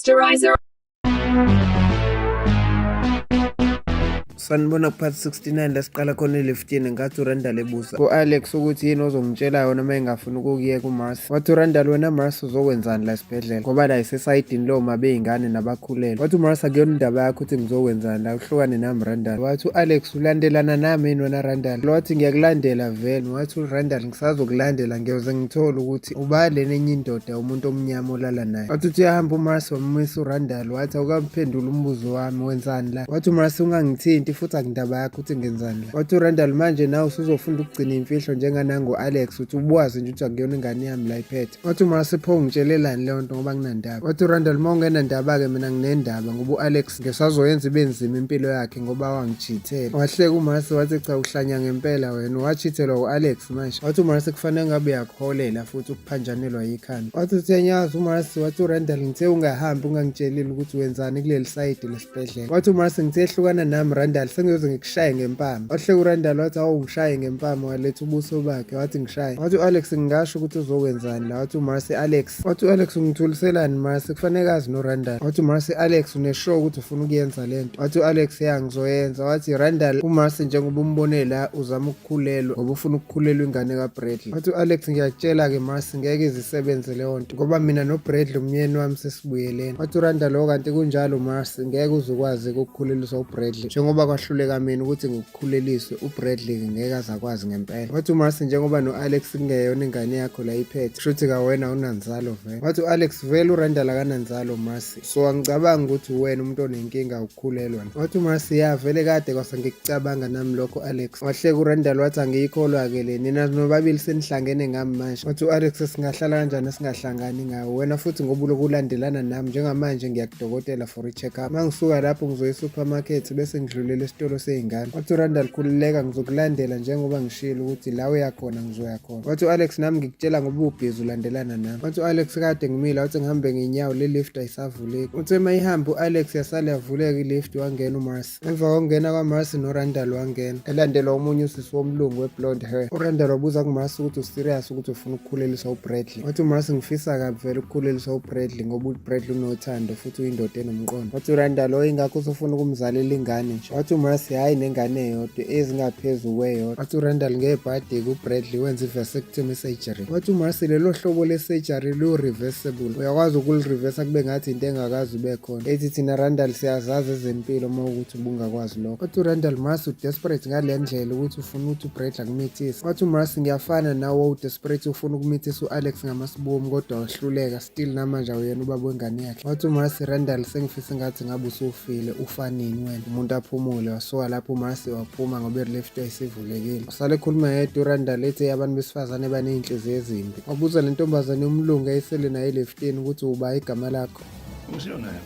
Posterizer. Sanibona part 69 la siqala khona eliftini ngathi uRandall ebuza ku-Alex ukuthi yini ozongitshela yona uma engafuni ukukuyeka uMars. Wathi uRandall wena Mars uzokwenzani la esibhedlela ngoba la isesayidini loma beyingane nabakhulelwe. Wathi uMars akuyona indaba yakho ukuthi ngizokwenzani la uhlukane nami Randall. Wathi u-Alex ulandelana nami yini wena Randall? Wathi ngiyakulandela vele. Wathi uRandall ngisazokulandela ngiyoze ngithole ukuthi uba lena enye indoda umuntu omnyama olala naye. Wathi uthi uyahamba uMars wamumisa uRandall wathi awukamphendula umbuzo wami wenzani la? Wathi uMars ungangithinti futhi akundaba yakho ukuthi ngenzani la. Wathi uRandall manje nawe usuzofunda ukugcina imfihlo njenganango-Alex uthi ubuwazi nje ukuthi akuyona ingane yami la iphethe. Wathi uMars pho ungitshelelani leyo nto ngoba nginandaba. Wathi uRandall uma ungenandaba-ke mina nginendaba ngoba u-Alex ngisazoyenza ibe nzima impilo yakhe ngoba wangijithela. Wahleka uMars wathi cha uhlanya ngempela wena wachithelwa u-Alex manje. Wathi uMars kufanele ngabe uyakuholela futhi ukuphanjanelwa yikhanda. Wathi uthenyazi uMars wathi uRandall ngithe ungahambi ungangitshelile ukuthi wenzani kuleli sayidi lesibhedlela. Wathi uMars ngithe hlukana nami Randall sengiyoze ngikushaye ngempama. Wahleka uRandall wathi awu ngishaye ngempama waletha ubuso bakhe wathi ngishaye. Wathi u-Alex ngingasho ukuthi uzokwenzani la. Wathi uMars Alex Wathi u-Alex ungithuliselani Mars kufanele azi noRandall. Wathi uMars Alex uneshow ukuthi ufuna ukuyenza lento. Wathi u-Alex ya ngizoyenza. Wathi Randall uMars njengoba umbone la uzama ukukhulelwa ngoba ufuna ukukhulelwa ingane kaBradley. Wathi u-Alex ngiyakutshela-ke Mars ngeke izisebenze leyo nto ngoba mina noBradley umyeni wami sesibuyelene. Wathi uRandall o kanti kunjalo Mars ngeke uze ukwazi ukukhuleliswa uBradley njengoba kwahluleka mina ukuthi khulelise uBradley ngeke azakwazi ngempela. Wathi uMarcy njengoba no-Alex kungeyona ingane yakho la iphethe kushuthi kawena awunanzalo vele. Wathi u-Alex vele uRandall akananzalo Marcy so angicabangi ukuthi uwena umuntu onenkinga ukukhulelwa. Wathi uMarcy ya vele kade kwase ngikucabanga nami lokho Alex. Wahleka uRandall wathi angiyikholwa-ke le nina nobabili senihlangene ngami manje. Wathi u-Alex singahlala kanjani singahlangani ngawe wena futhi ngoba uloku ulandelana nami njengamanje ngiyakudokotela for i-check up. Uma ngisuka lapho ngizoya e-supermarket bese ngidlulela esitolo sey'ngane. Wathi uRandall khululeka ngizokulandela njengoba ngishilo ukuthi la uya khona ngizoya khona. Wathi u-Alex nami ngikutshela ngoba ubhizi ulandelana nami. Wathi u-Alex kade ngimile wathi ngihambe ngenyawo le lift ayisavuleki. Uthe uma ihamba u-Alex yasale yavuleka i-lift wangena uMarcy. Emva kokungena kwaMarcy noRandall wangena, elandelwa omunye usisi womlungu we-blonde hair. URandall wabuza kuMarcy ukuthi userious ukuthi ufuna ukukhulelisa uBradley. Wathi uMarcy ngifisa kabi vele ukukhulelisa uBradley ngoba uBradley unothando futhi uyindoda enomqondo. Wathi uRandall oh ingakho usufuna ukumzalela ingane nje. Wathi uMarcy hhayi nengane eyodwa ezingaphezu kweyodwa. Wathi uRandall ngebhadi-ke uBradley wenza i-vasectomy surgery. Wathi uMarcy lelo hlobo le-surgery lu-reversible, uyakwazi ukulirivesa kube ngathi into engakaze ibe khona. Ethi thina Randall siyazazi ezempilo uma ukuthi ubungakwazi lokho. Wathi uRandall Marcy udesperate ngale ndlela ukuthi ufuna ukuthi uBradley akumithise. Wathi uMarcy ngiyafana nawe udesperate ufuna ukumithisa u-Alex ngamasibomu kodwa wahluleka still namanje awuyena ubaba wengane yakhe. Wathi uMarcy Randall sengifisa ngathi ngabe usufile ufa nini wena. Umuntu aphumule wasuka lapho uMarcy waphuma ngoba i-lift yayisivulekile. Wasale ekhuluma yedwa uRandall ethi abantu besifazane baney'nhliziyo ezimbi. Wabuza le ntombazane yomlungu eyayisele naye eliftini ukuthi uba igama lakho. What's your name?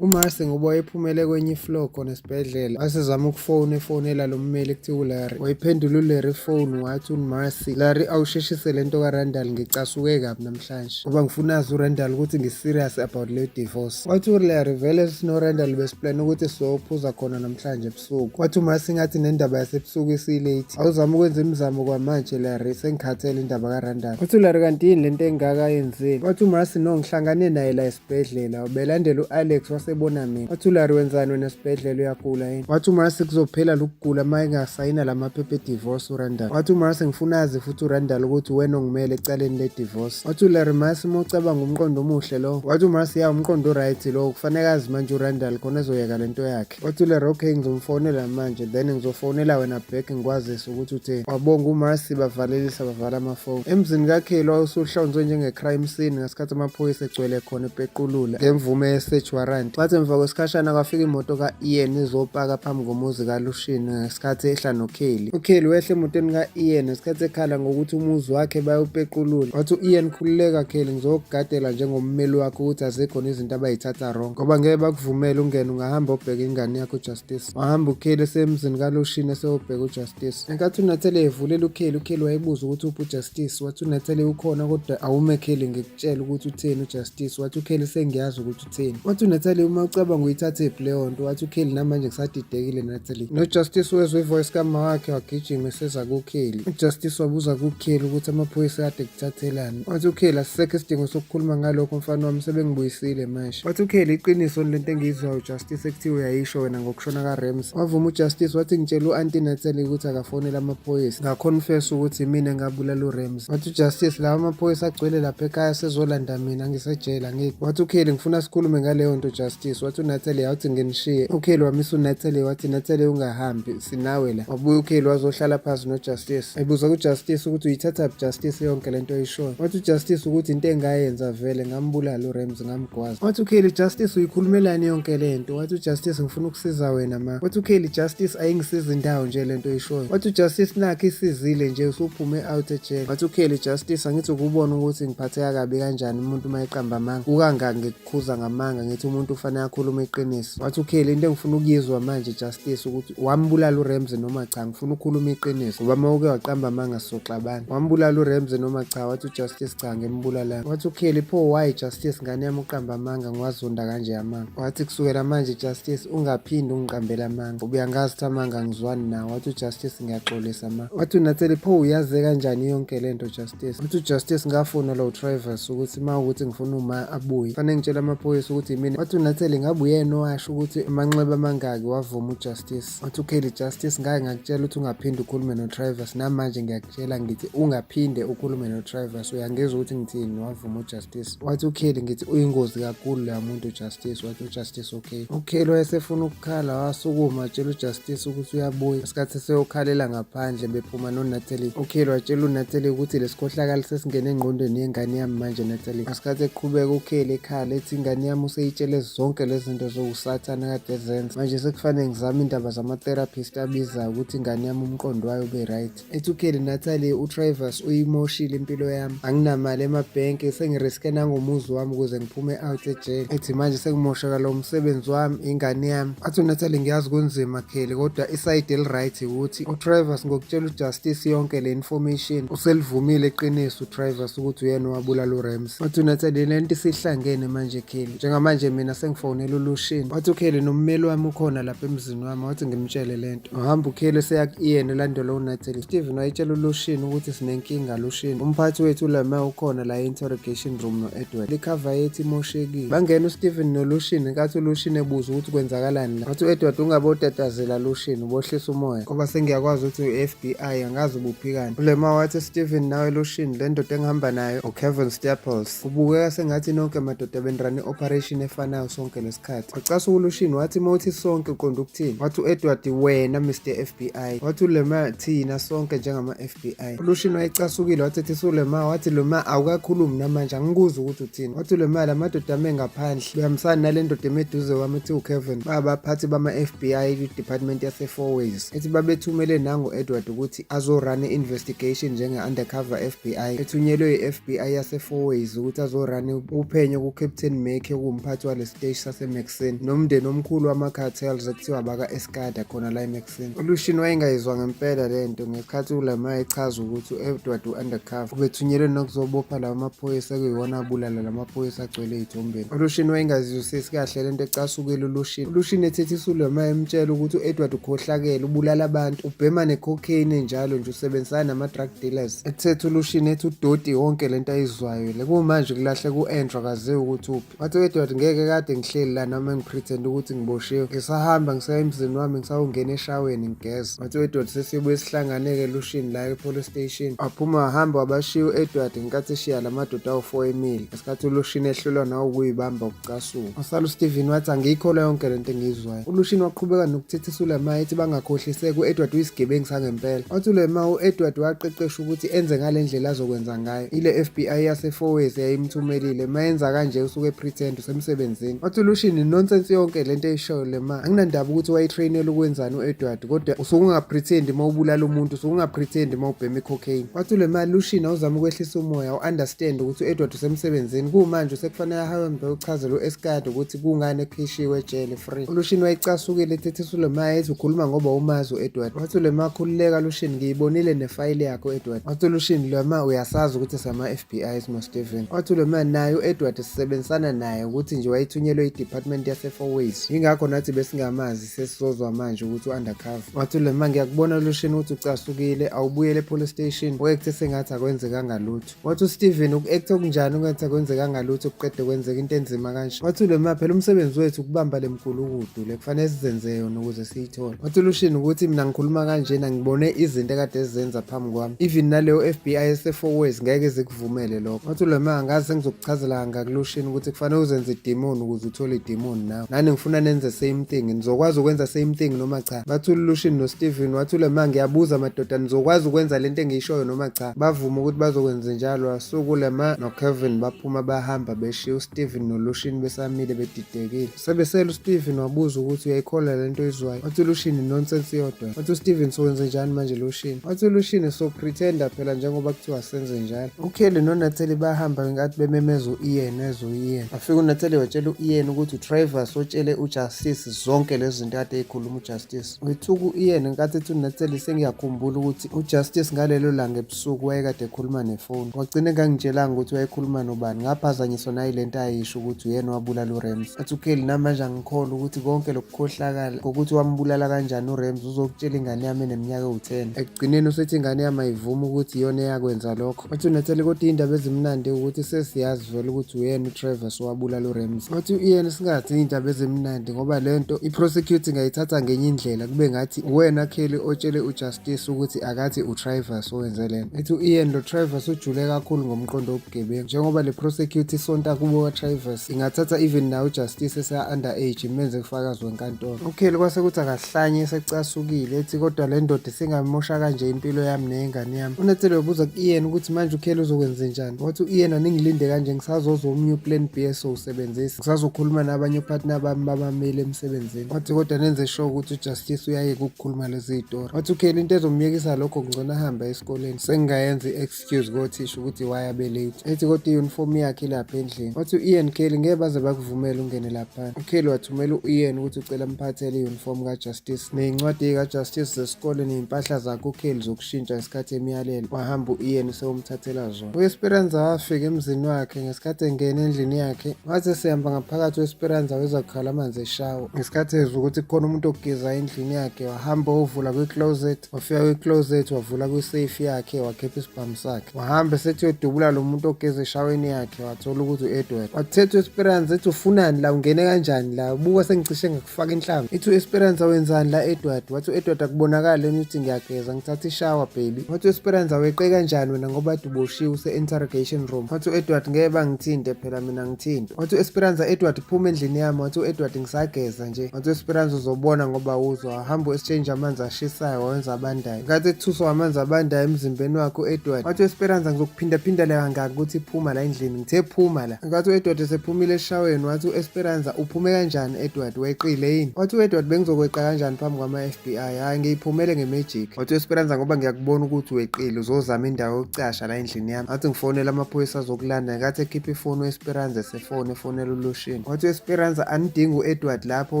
UMarcy ngoba wayephumele kwenye ifloor khona esibhedlela wasezama ukufona efonela lo mmeli kuthiwa uLarry. Wayiphendula uLarry ifoni wathi uMarcy, Larry awusheshise le nto kaRandall ngicasuke kabi namhlanje ngoba ngifuna azi uRandall ukuthi ngi-serious about le divorce. Wathi uLarry vele sinoRandall besiplane ukuthi sizophuza khona namhlanje ebusuku. Wathi uMarcy ngathi nendaba yasebusuku isilate. Awuzama ukwenza imizamo kwamanje Larry sengikhathele indaba kaRandall. Wathi uLarry kanti yini lento engaka ayenzile? Wathi uMarcy no ngihlangane naye la esibhedlela ubelandela u-Alex wasebona mina. Wathi uLarry wenzani wena esibhedlela uyagula yini? Wathi uMarcy kuzophela lokugula uma engasayina la maphepha e-divorce uRandall. Wathi uMarcy ngifuna azi futhi uRandall ukuthi wena ongimele ecaleni le-divorce. Wathi uLarry Marcy uma ucabanga umqondo omuhle lo. Wathi uMarcy ya umqondo oright lo kufanele azi manje uRandall khona ezoyeka lento yakhe. Wathi uLarry okay ngizomfonela manje then ngizofonela wena back ngikwazise ukuthi utheni. Wabonga uMarcy bavalelisa bavala amafoni. Emzini kaKelly wawusuhlonzwe njenge-crime scene ngesikhathi amaphoyisa egcwele khona epequlula ngemvume ye-search warrant. Kwathi emva kwesikhashana kwafika imoto ka-Ian izopaka phambi komuzi kaLucian ngesikhathi ehla noKelly. UKelly wehla emotweni ka-Ian ngesikhathi ekhala ngokuthi umuzi wakhe bayawupequlula. Wathi u-Ian khululeka Kelly ngizokugadela njengommeli wakho ukuthi azikhona izinto abayithatha wrong ngoba ngeke bakuvumele ungene ungahamba ubheke ingane yakho uJustice. Wahamba uKelly esemzini kaLucian eseyobheka uJustice. Ngenkathi uNatalie evulela uKelly, uKelly wayebuza ukuthi uphi uJustice. Wathi uNatalie ukhona kodwa awume Kelly ngikutshela ukuthi utheni uJustice. Wathi uKelly sengiyazi ukuthi utheni. Wathi uNatalie uma ucabanga uyithathephi leyo nto? Wathi uKelly namanje ngisadidekile Natalie. NoJustice wezwa ivoice kama wakhe wagijima eseza kuKelly. UJustice wabuza kuKelly ukuthi amaphoyisa kade kuthathelani. Wathi uKelly asisekho isidingo sokukhuluma ngalokho mfana wami, sebengibuyisile manje. Wathi uKelly iqiniso lento engiyizwayo Justice ekuthiwa uyayisho wena ngokushona kaRams. Wavuma uJustice wathi ngitshela u-Auntie Natalie ukuthi akafonele amaphoyisa. Ngaconfess ukuthi imina engabulala uRams. Wathi uJustice lawa amaphoyisa agcwele lapha ekhaya sezolanda mina ngisejele angithi. Wathi uKelly ngifuna sikhulume ngaleyo nto Justice. Wathi uNatalie awuthi nginishiye. UKelly wamisa uNatalie wathi Natalie ungahambi sinawe la. Wabuya uKelly wazohlala phansi noJustice. Ebuza kuJustice ukuthi uyithathaphi Justice yonke lento oyishoyo. Wathi uJustice ukuthi into engayenza vele ngambulala uRams ngamgwaza. Wathi uKelly Justice uyikhulumelani yonke lento? Wathi uJustice ngifuna ukusiza wena ma. Wathi uKelly Justice ayingisiza indawo nje lento oyishoyo. Wathi uJustice nakho isizile nje usuphume out ejele. Wathi uKelly Justice angithi ukubona ukuthi ngiphatheka kabi kanjani umuntu uma eqamba amanga. Kukangaki ngikukhuza ngamanga ngithi umuntu ufanele akhulume iqiniso. Wathi uKelly into engifuna ukuyizwa manje Justice ukuthi wambulala uRamsey noma cha, ngifuna ukukhuluma iqiniso ngoba uma uke waqamba amanga sizoxabana. Wambulala uRamsey noma cha? Wathi uJustice cha ngimbulalanga. Wathi uKelly pho why Justice ngane yami uqamba amanga ngiwazonda kanje amanga. Wathi kusukela manje Justice ungaphindi ungiqambele amanga ubuyangazi ukuthi amanga angizwani nawo. Wathi uJustice ngiyaxolisa ma. Wathi uNatheli pho uyaze kanjani yonke lento Justice? Wathi uJustice ngafuna lo Travers ukuthi uma ukuthi ngifuna uma abuye fanele ngitshele amaphoyisa ukuthi yimina. Wathi uNatheli ngabe uyena owasho ukuthi amanxeba amangaki? Wavuma uJustice. Wathi uKelly Justice ngake ngakutshela ukuthi ungaphinde ukhulume noTravers, namanje ngiyakutshela ngithi ungaphinde ukhulume noTravers, uyangizwa ukuthi ngithini? Wavuma uJustice. Wathi uKelly ngithi uyingozi kakhulu loya muntu Justice. Wathi uJustice okay. UKelly wayesefuna ukukhala wasukuma watshela uJustice ukuthi uyabuya. Isikhathi seyokhalela ngaphandle bephuma noNatalie. UKelly watshela uNatalie ukuthi lesikhohlakali sesingene engqondweni yengane yami manje Natalie. Ngesikhathi eqhubeka uKelly ekhala ethi ingane yami useyitshele zonke lezi zinto zokusathane kade ezenza. Manje sekufanele ngizame indaba zama-therapist abizayo ukuthi ingane yami umqondo wayo ube right. Ethi uKelly Natalie uTravers uyimoshile impilo yami. Anginamali emabhenki sengiriske nangomuzi wami ukuze ngiphume out ejele. Ethi manje sekumosheka lo msebenzi wami ingane yami. Athi uNatalie ngiyazi kunzima Kelly kodwa isayidi eli-right ukuthi uTravers ngokutshela uJustice yonke le information uselivumile iqiniso uTravers ukuthi uyena owabulala uRams. Wathi uNatalie lento isihlangene manje Kelly. Njengamanje mina sengifonela uLucian. Wathi uKelly nommeli wami ukhona lapha emzini wami wathi ngimtshele lento. Wahamba uKelly seya ku-Ian elandelwa uNatalie. Steven wayetshela uLucian ukuthi sinenkinga Lucian. Umphathi wethu uLamar ukhona la e-interrogation room no-Edward. Ikhava yethu imoshekile. Bangena uSteven noLucian ngenkathi uLucian ebuza ukuthi kwenzakalani la. Wathi u-Edward ungabotatazela Lucian ubohlisa umoya ngoba sengiyakwazi ukuthi u-FBI angazi ubuphikani. ULamar wathi Steven nawe Lucian le ndoda engihamba nayo uKevin Staples. Kubukeka sengathi nonke madoda benirane i-operation efanayo sonke lesikhathi. Wacasuka uLucian wathi uma uthi sonke uqonda ukuthini? Wathi u-Edward wena Mr FBI. Wathi uLamar thina sonke njengama-FBI. ULucian wayecasukile wathethisa uLamar wathi Lamar awukakhulumi namanje angikuzwa ukuthi uthini. Wathi uLamar la madoda ame ngaphandle behambisana nale ndoda emeduze kwami ethi uKevin babaphathi bama-FBI kwi-department yase-Four Ways. Ethi babethumele nangu-Edward ukuthi azorun i-investigation njenge-undercover FBI ethunyelwe i-FBI yase-Four Ways ukuthi azorun uphenyo ku-Captain Mack okuwumphathi walesiteshi saseMaxine nomndeni omkhulu wama-cartels ekuthiwa abaka-Escada khona la eMaxine. ULucian wayengayizwa ngempela le nto ngesikhathi uLamar echaza ukuthi u-Edward u-undercover ubethunyelwe nokuzobopha lawa maphoyisa ekuyiwona abulala la maphoyisa agcwele ey'thombeni. ULucian wayengazizwisisi kahle le nto ecasukile uLucian. ULucian ethethisa uLamar emtshela ukuthi u-Edward ukhohlakele, ubulala abantu, ubhema ne-cocaine njalo nje usebenzisana nama-drug dealers. Ethetha uLucian ethi udoti yonke lento ayizwayo le. Kumanje kulahleka u-Andrew akaziwa ukuthi uphi. Wathi u-Edward ngeke kade ngihleli la noma ngipretend ukuthi ngiboshiwe. Ngisahamba ngisaya emzini wami ngisawungena eshaweni ngigeza. Wathi u-Edward sesibuye sihlangane-ke Lucian la e-police station. Waphuma wahamba wabashiya u-Edward ngenkathi eshiya la madoda awu-4 emile. Ngesikhathi uLucian ehlulwa nawo ukuyibamba ukucasuka. Wasala uSteven wathi angiyikholwa yonke lento engiyizwayo. ULucian waqhubeka nokuthethisa uLamar ethi bangakhohliseki u-Edward uyisigebengu sangempela. Wathi uLamar u-Edward waqeqeshwa ukuthi enze ngale ndlela azokwenza ngayo. Ile FBI yase-Four Ways yayimthumelile uma yenza kanje usuke pretend usemsebenzini. Wathi uLucian nonsense yonke lento eyishoyo Lamar. Anginandaba ukuthi wayetrainela ukwenzani u-Edward kodwa usuke ungapretend uma ubulala umuntu, usuke ungapretend uma ubhema i-cocaine. Wathi uLamar Lucian awuzama ukwehlisa umoya u-understand ukuthi u-Edward usemsebenzini. Kumanje usekufanele ahambe uchazele u-Escada ukuthi kungani ekhishiwe ejele free. ULucian wayecasukile ethethisa uLamar ethi ukhuluma ngoba umazi u-Edward. Wathi uLamar khululeka Lucian ngiyibonile nefayili yakho Edward. Wathi uLucian Lamar uyasazi ukuthi sama-FBI sino-Steven. Wathi uLamar naye u-Edward sisebenzisana naye ukuthi nje wayethunyelwe uthunyelwe i-department yase-Four Ways. Yingakho nathi besingamazi sesizozwa manje ukuthi u-undercover. Wathi uLemar ngiyakubona Lucian ukuthi ucasukile awubuyele e-police station u-acte sengathi akwenzekanga lutho. Wathi uSteven uku-acte okunjani ungathi akwenzekanga lutho kuqede kwenzeka into enzima kanje. Wathi uLemar phela umsebenzi wethu ukubamba le mgulukudu le kufanele sizenze yona ukuze siyithole. Wathi uLucian ukuthi mina ngikhuluma kanjena ngibone izinto ekade zizenza phambi kwami. Even naleyo FBI ese-Four Ways ngeke zikuvumele lokho. Wathi uLemar angazi sengizokuchazela kangaki Lucian ukuthi kufanele uzenze idemon ukuze uthole idemon nawe. Nani ngifuna nenze same thing. Nizokwazi ukwenza same thing noma cha? Bathi uLucian noSteven wathi uLemar ngiyabuza madoda nizokwazi ukwenza lento engiyishoyo noma cha? Bavuma ukuthi bazokwenza njalo. Wasuka uLemar noKevin baphuma bahamba beshiya uSteven noLucian besamile bedidekile. Sebesele uSteven wabuza ukuthi uyayikholwa lento oyizwayo. Wathi uLucian nonsense yodwa. Wathi uSteven sowenze njani manje Lucian? Wathi uLucian so pretender phela njengoba kuthiwa senze njalo. UKelly noNatalie bahamba ngenkathi bememeza u-Ian ezwe u-Ian. Wafika uNatalie watshela u-Ian ukuthi uTravers otshele uJustice zonke lezi zinto kade eyikhuluma uJustice. Wethuka u-Ian ngenkathi ethi uNatalie sengiyakhumbula ukuthi uJustice ngalelo langa ebusuku wayekade ekhuluma nefoni. Wagcina engangitshelanga ukuthi wayekhuluma nobani. Ngaphazanyiswa nayile nto ayisho ukuthi uyena owabulala uRams. Athi uKelly namanje angikholwa ukuthi konke lokukhohlakala ngokuthi wambulala kanjani uRams uzokutshela ingane yami eneminyaka ewu-10. Ekugcineni usethi ingane yami ayivumi ukuthi iyona eyakwenza lokho. Wathi uNatalie kodwa iy'ndaba ezimnandi ukuthi sesiyazi vele ukuthi uyena uTravers owabulala uRams. Wathi u-Ian singathi iy'ndaba ezimnandi ngoba le nto i-prosecutor ingayithatha ngenye indlela kube ngathi uwena Kelly otshele uJustice ukuthi akathi uTravers owenze le nto. Ethi u-Ian lo Travers ujule kakhulu ngomqondo wobugebengu njengoba le prosecutor isonta kubo kaTravers ingathatha even nawe uJustice esa-under age imenze ufakazi wenkantolo. UKelly kwase kuthi akahlanye esecasukile ethi kodwa le ndoda isingamosha kanje impilo yami neyengane yami. UNatheli wabuza ku-Ian ukuthi manje uKelly uzokwenzenjani. Wathi u-Ian aningilinde kanje ngisazozwa omunye uplan B esowusebenzisa. Ngisazokhuluma nabanye ophathina bami babameli emsebenzini. Wathi kodwa nenze sure ukuthi uJustice uyayeka ukukhuluma lezi iy'tori. Wathi uKelly into ezomyekisa lokho kungcono ahambe esikoleni. Sengingayenza i-excuse kothisha ukuthi why abe late. Ethi kodwa i-uniform yakhe ilapha endlini. Wathi u-Ian Kelly ngeke baze bakuvumele ungene laphana. UKelly wathumela u-Ian ukuthi ucela amphathele i-uniform kaJustice ney'ncwadi kaJustice zesikole ney'mpahla zakhe uKelly zokushintsha ngesikhathi emyalela. Wahamba u-Ian sewumthathela zona. U-Esperanza wafika emzini wakhe ngesikhathi engena endlini yakhe. Wathi esehamba ngaphakathi u-Esperanza wezwa kukhala amanzi eshawa. Ngesikhathi ezwa ukuthi kukhona umuntu ogeza endlini yakhe wahamba wovula kwi-closet. Wafika kwi-closet wavula kwi-safe yakhe wakhipha isibhamu sakhe. Wahamba esethi uyodubula lo muntu ogeza eshaweni yakhe wathola ukuthi u-Edward. Wathetha u-Esperanza ethi ufunani la ungene kanjani la buka sengicishe ngakufaka inhlamvu. Ithi u-Esperanza wenzani la Edward? Wathi u-Edward akubonakali lena ukuthi ngiyageza ngithatha ishawa baby. Wathi u-Esperanza weqe kanjani wena ngoba kade uboshiwe use-interrogation room. Wathi u-Edward ngeke bangithinte phela mina ngithinte. Wathi u-Esperanza Edward phuma endlini yami. Wathi u-Edward ngisageza nje. Wathi u-Esperanza uzobona ngoba uzwa. Wahamba u-exchange amanzi ashisayo wawenza abandayo. Ngenkathi ethuswa amanzi abandayo emzimbeni wakhe u-Edward wathi u-Esperanza ngizokuphindaphindela kangaki ukuthi phuma la endlini ngithe phuma la. Ngenkathi u-Edward esephumile eshaweni wathi u-Esperanza uphume kanjani Edward weqile yini? Wathi u-Edward bengizokweqa kanjani phambi kwama-FBI hhayi ngiyiphumele nge-magic. Wathi u-Esperanza ngoba ngiyakubona ukuthi weqile uzozama indawo yokucasha la endlini yami. Wathi ngifonela amaphoyisa azokulanda ngenkathi ekhipha ifoni u-Esperanza esefoni efonela uLucian. Wathi u-Esperanza anidingi u-Edward lapho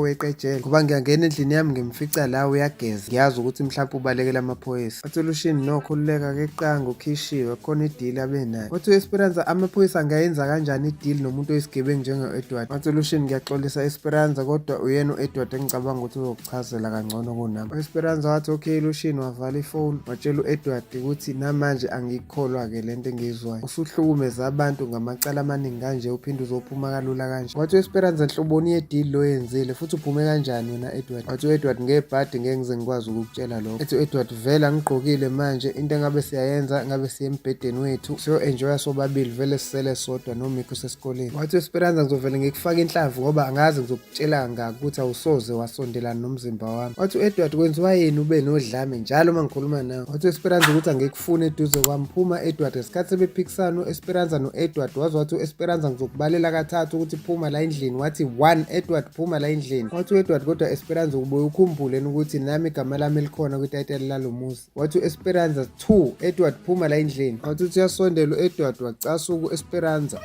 weqe ejele ngoba ngiyangena endlini yami ngimfica la uyageza ngiyazi ukuthi mhlawumbe ubalekela amaphoyisa. Wathi uLucian no khululeka keqanga ukhishiwe khona idili abenayo. Wathi u-Esperanza amaphoyisa angayenza kanjani idili nomuntu oyisigebengu njengo-Edward. Wathi uLucian ngiyaxolisa Esperanza kodwa uyena u-Edward engicabanga ukuthi uzokuchazela kangcono kunami. U-Esperanza wathi okay Lucian wavala ifoni watshela u-Edward ukuthi namanje angikholwa-ke lento engiyizwayo. Usuhlukumeza abantu ngamacala amaningi kanje uphinde uzophuma kalula kanje. Wathi u-Esperanza nhloboni yedili lo yenzile futhi uphume kanjani wena Edward? Wathi u-Edward ngebhadi ngeke ngize ngikwazi ukukutshela lokho. Ethi u-Edward vele angigqokile manje into engabe siyayenza ngabe siye embhedeni wethu siyo-enjoya sobabili vele sisele sodwa nomikho usesikoleni. Wathi u-Esperanza ngizovele ngikufake inhlamvu ngoba angazi ngizokutshela kangaki ukuthi awusoze wasondelana nomzimba wami. Wathi u-Edward kwenziwa yini ube nodlame njalo uma ngikhuluma nawe? Wathi u-Esperanza ukuthi angikufuni eduze kwami phuma Edward. Ngesikhathi sebephikisana u-Esperanza no-Edward waze wathi u-Esperanza ngizokubalela kathathu ukuthi phuma la endlini. Wathi 1 Edward phuma la endlini. Wathi u-Edward kodwa Esperanza ubuye ukhumbule ukuthi nami igama lami likhona kwitayitela lalo muzi. Wathi u-Esperanza 2 Edward phuma la endlini. Wathi uthi uyasondela u-Edward wacasuka u-Esperanza.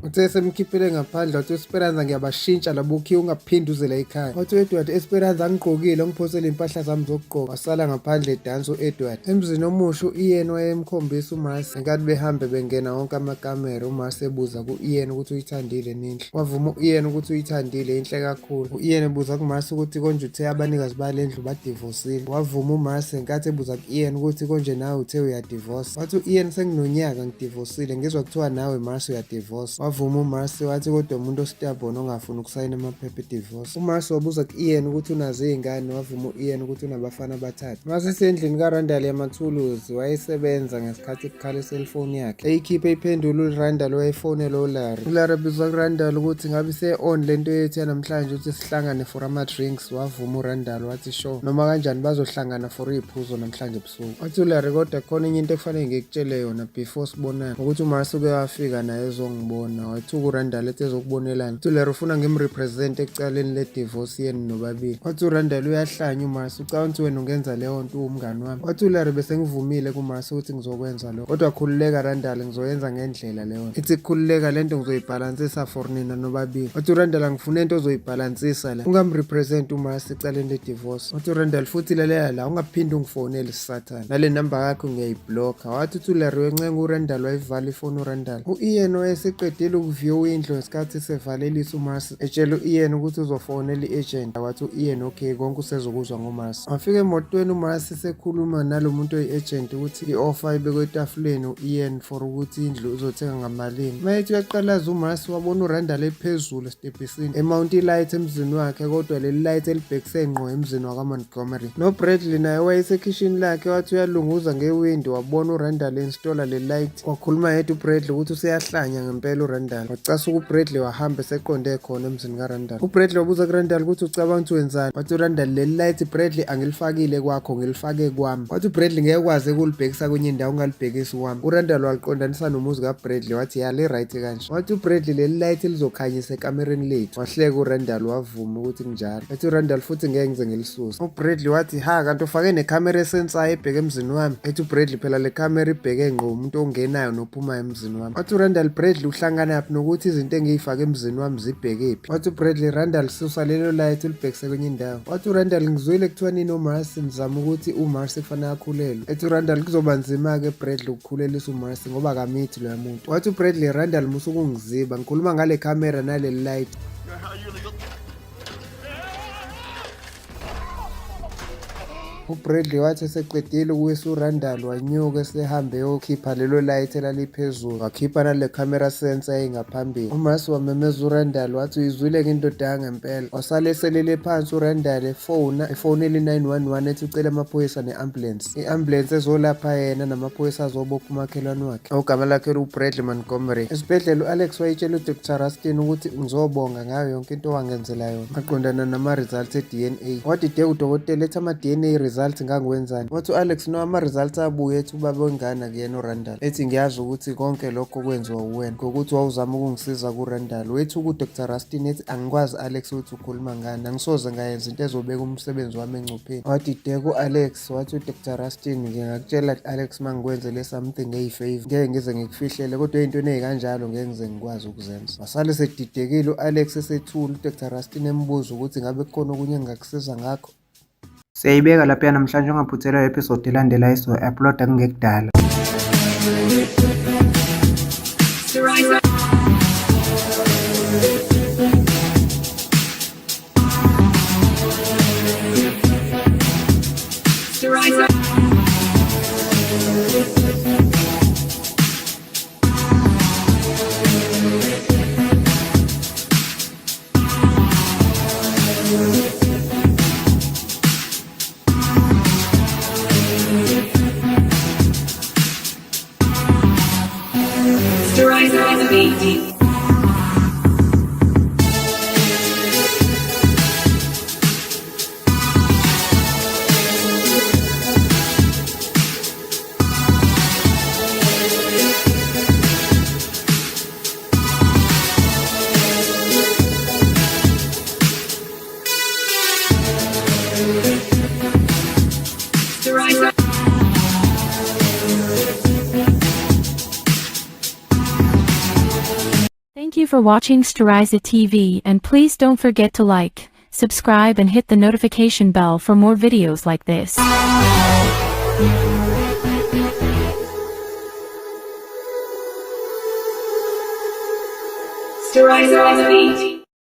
Uthe semkhiphele ngaphandle wathi Esperanza ngiyabashintsha labo ukhiye ungaphinde uze la ekhaya. Wathi u-Edward Esperanza angigqokile ngiphosele impahla zami zokugqoka. Wasala ngaphandle edansa u-Edward. Emzini omusha u-Ian wayemkhombisa uMarcy ngenkathi behambe bengena wonke amakamera uMarcy ebuza ku-Ian ukuthi uyithandile yini indlu. Wavuma u-Ian ukuthi uyithandile inhle kakhulu. U-Ian ebuza kuMarcy ukuthi konje uthe abanikazi bale ndlu badivosile. Wavuma uMarcy ngenkathi ebuza ku-Ian ukuthi konje nawe uthe uyadivosa. Wathi u-Ian senginonyaka ngidivosile ngizwa kuthiwa nawe Marcy uyadivosa. Wavuma uMarcy wathi kodwa umuntu ostubborn ongafuni ukusayina amaphepha edivorce. UMarcy wabuza ku-Ian ukuthi unazo iy'ngane wavuma u-Ian ukuthi unabafana abathathu. Mase esendlini kaRandall yamathuluzi wayesebenza ngesikhathi kukhala iselfoni yakhe. Eyikhiphe iphendula uRandall wayefonela uLarry. ULarry ebuza kuRandall ukuthi ngabe ise-on lento yethu yanamhlanje ukuthi sihlangane for ama-drinks. Wavuma uRandall wathi sure noma kanjani bazohlangana for iy'phuzo namhlanje ebusuku. Wathi uLarry kodwa khona enye into ekufanele ngikutshele yona before sibonane ukuthi uMarcy uke wafika naye ezongibona. Wathuka uRandall ethi ezokubonelana. Wathi uLarry ufuna ngimrepresent ecaleni le-divorce yenu nobabili. Wathi uRandall uyahlanya uMarcy ucabanga ukuthi wena ungenza leyo nto uwumngani wami. Wathi uLarry bese ngivumile kuMarcy ukuthi ngizokwenza lokho. Kodwa khululeka Randall ngizoyenza ngendlela leyo nto. Ithi khululeka lento ngizoyibhalansisa for nina nobabili. Wathi uRandall angifune into ozoyibhalansisa la. Ungamrepresent uMarcy ecaleni le-divorce. Wathi uRandall futhi lalela la ungaphinde ungifonele sathane. Nale namba yakho ngiyayiblocka. Wathi uthi uLarry wencenga uRandall wayivala ifoni uRandall. U-Ian wayeseqedile ukuview indlu ngesikhathi sevalelisa uMarcy etshela u-Ian ukuthi uzofonela i-agent. Wathi u-Ian okay konke usezokuzwa ngoMarcy. Wafika emotweni uMarcy sekhuluma nalo muntu oyi-agent ukuthi i-offer ibekwe etafuleni u-Ian for ukuthi indlu uzothenga ngamalini. Mayethi uyaqalaza uMarcy wabona uRandall ephezulu esitebhisini emount i-light emzini wakhe kodwa leli light elibhekise ngqo emzini wakwaMontgomery. NoBradley naye wayesekhishini lakhe wathi uyalunguza ngewindi wabona uRandall installa le light. Wakhuluma yedwa uBradley ukuthi useyahlanya ngempela uRandall. Wacasuka uBradley wahamba eseqonde khona emzini kaRandall. UBradley wabuza kuRandall ukuthi ucabanga ukuthi wenzani. Wathi uRandall leli light Bradley angilifakile kwakho ngilifake kwami. Wathi uBradley ngeke kwaze ukulibhekisa kwenye indawo ungalibhekisi kwami. URandall waliqondanisa nomuzi kaBradley wathi ya li right kanje. Wathi uBradley leli light lizokhanyisa ekamereni lethu. Wahleka uRandall wavuma ukuthi kunjalo. Wathi uRandall futhi ngeke ngize ngilisuse. UBradley wathi ha kanti ufake nekhamera esensayo ebheke emzini wami. Ethi uBradley phela le khamera ibheke ngqo umuntu ongenayo nophumayo emzini wami. Wathi uRandall Bradley uhlanganaphi nokuthi izinto engiyifake emzini wami zibhekephi. Wathi uBradley Randall susa lelo light ulibhekise kwenye indawo. Wathi uRandall ngizwile kuthiwa ninoMarcy nizama ukuthi uMarcy kufanele akhulelwe. Ethi uRandall kuzoba nzima-ke Bradley ukukhulelisa uMarcy ngoba akamithi loya muntu. Wathi uBradley Randall musa ukungiziba ngikhuluma ngale khamera naleli light. UBradley wathi eseqedile ukuwisa uRandall wanyuka esehambe eyokhipha lelo light elaliphezulu wakhipha nale camera sensor eyayingaphambili. UMarcy wamemeza uRandall wathi uyizwile-ke indoda yangempela. Wasale eselele phansi uRandall efona efonela i-911 ethi ucela amaphoyisa ne-ambulance. I-ambulance ezolapha yena namaphoyisa azobopha umakhelwane wakhe ogama lakhe liwuBradley Montgomery. Esibhedlela u-Alex wayetshela uDr Rustin ukuthi ngizobonga ngayo yonke into owangenzela yona maqondana nama-results e-DNA. Wadideka udokotela ethi ama-DNA results ngangiwenzani. Wathi u-Alex no ama-results abuye ethi ubaba wengane akuyena uRandall. Ethi ngiyazi ukuthi konke lokho kwenziwa uwena ngokuthi wawuzama ukungisiza kuRandall. Wethuka uDr Rustin ethi angikwazi Alex ukuthi ukhuluma ngani angisoze ngayenza into ezobeka umsebenzi wami engcupheni. Wadideka u-Alex wathi uDr Rustin ngingakutshela Alex uma ngikwenzele something eyi-favor ngeke ngize ngikufihlele kodwa ey'ntweni ey'kanjalo ngeke ngize ngikwazi ukuzenza. Wasale sedidekile u-Alex esethula uDr Rustin embuza ukuthi ngabe kukhona okunye engingakusiza ngakho. Siyayibeka lapha namhlanje ungaphuthelwa episode elandelayo esizoyi-uploada kungekudala. you for watching Storiza TV and please don't forget to like, subscribe and hit the notification bell for more videos like this. Storiza TV.